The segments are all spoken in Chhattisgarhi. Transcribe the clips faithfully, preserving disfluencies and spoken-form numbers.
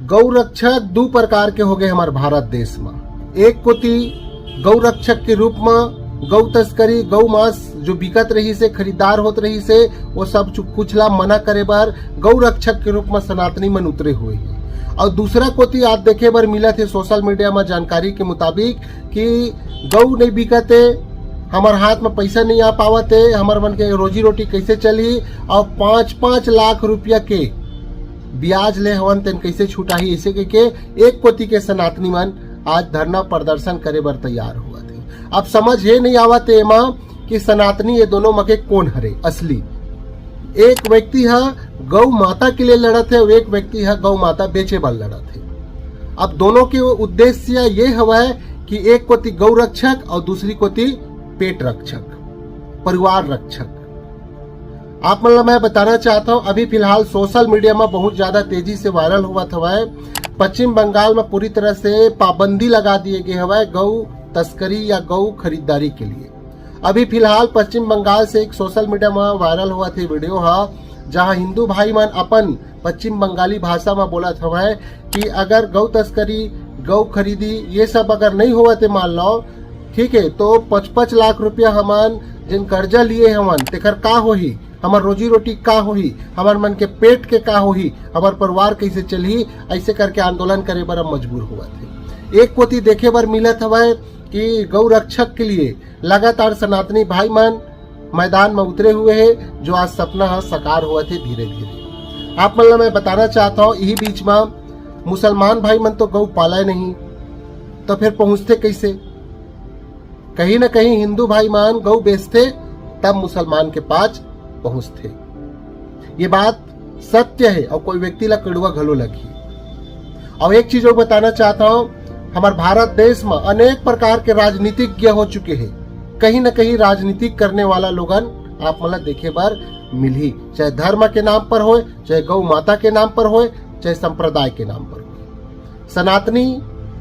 गौ रक्षक दू प्रकार के हो गए हमारे भारत देश में। एक कोती गौ रक्षक के रूप में गौ तस्करी, गौ मांस जो बिकत रहिस हे, खरीदार होत रहिस हे, वो सब चु-, कुछ ला मना करे बर गौ रक्षक के रूप में सनातनी मन उतरे हुए हे। और दूसरा कोती आज देखे बर मिलत हे सोशल मीडिया में जानकारी के मुताबिक कि गौ नहीं बिकत हे, हमर हाथ में पैसा नहीं आ पावत हे, हमर मन के रोजी रोटी कैसे चलही, और पाँच पाँच लाख रुपया के ब्याज ले हवन, तेन कैसे छुटाही, ऐसे कह के एक कोती के सनातनी मन आज धरना प्रदर्शन करे बर तैयार हुआ थे। अब समझ ये नहीं आवत हे एमा कि सनातनी ये दोनों म के कौन हरे असली। एक व्यक्ति ह गौ माता के लिए लड़त हे और एक व्यक्ति ह गौ माता बेचे बर लड़त हे। अब दोनों के उद्देश्य ये हवय कि एक कोती गौ रक्षक और दूसरी कोती पेट रक्षक, परिवार रक्षक। आप मन ला मैं बताना चाहता हूँ, अभी फिलहाल सोशल मीडिया में बहुत ज्यादा तेजी से वायरल होवत हवय। पश्चिम बंगाल में पूरी तरह से पाबंदी लगा दिए गए हवय गौ तस्करी या गौ खरीदारी के लिए। अभी फिलहाल पश्चिम बंगाल से एक सोशल मीडिया में वायरल होवत हे वीडियो ह, जहां हिंदू भाई मन अपन पश्चिम बंगाली भाषा में बोलत हवय कि अगर गौ तस्करी, गौ खरीदी ये सब अगर नहीं होवत हे, मान लो, ठीक है, तो पाँच पाँच लाख रुपया हमन जिन कर्जा लिए हवन, तेकर का होही, हमर रोजी रोटी का होही, हमर मन के पेट के का होही, हमर परिवार कैसे चलही, ऐसे करके आंदोलन करे बर अब मजबूर होवत हे। एक कोती देखे बर मिलत हवय कि गौ रक्षक के लिए लगातार सनातनी भाई मन मैदान में उतरे हुए हैं, जो आज सपना ह साकार होवत हे धीरे धीरे। आप मन ला मैं बताना चाहता हूँ, यही बीच में मुसलमान भाई मन तो गौ पालय नहीं, तो फिर पहुंचते कैसे? कहीं ना कहीं हिंदू भाई मन गौ बेचते, तब मुसलमान के पास पहुंचते। ये बात सत्य है और कोई व्यक्ति ला कड़ुआ घलो लगही। और एक चीज और बताना चाहता हूँ, हमारे भारत देश में अनेक प्रकार के राजनीतिज्ञ हो चुके हैं। कहीं ना कहीं राजनीति करने वाला लोगन आप मन ला देखे बर मिलही, चाहे धर्म के नाम पर होय, चाहे गौ माता के नाम पर होय, चाहे संप्रदाय के नाम पर होय। सनातनी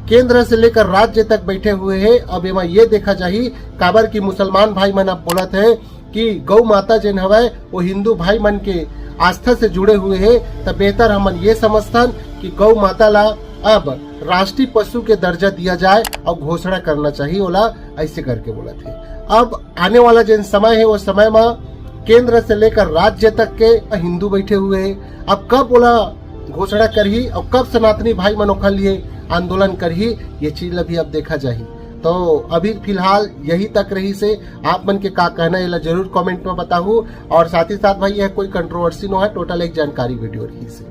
केंद्र से लेकर राज्य तक बैठे हुए हैं। अब एमा ये देखा जाही, काबर कि मुसलमान भाई मन अब बोलत हे कि गौ माता जेन हवय, वो हिंदू भाई मन के आस्था से जुड़े हुए हे, त बेहतर हमन ये समझथन कि गौ माता ला अब राष्ट्रीय पशु के दर्जा दिया जाए और घोषणा करना चाहिए, ओला ऐसे करके बोलत हे। अब आने वाला जेन समय है, वो समय में केंद्र से लेकर राज्य तक के हिंदू बैठे हुए हैं। अब कब ओला घोषणा करही और कब सनातनी भाई मन ओखर लिए आंदोलन करही, ये चीज ला भी अब देखा जाही। तो अभी फिलहाल यही तक रहिस हे। आप मन के का कहना है, एला जरूर कमेंट में बताहू। और साथ ही साथ भाई, यह कोई कंट्रोवर्सी नो है, टोटल एक जानकारी वीडियो रहिस हे।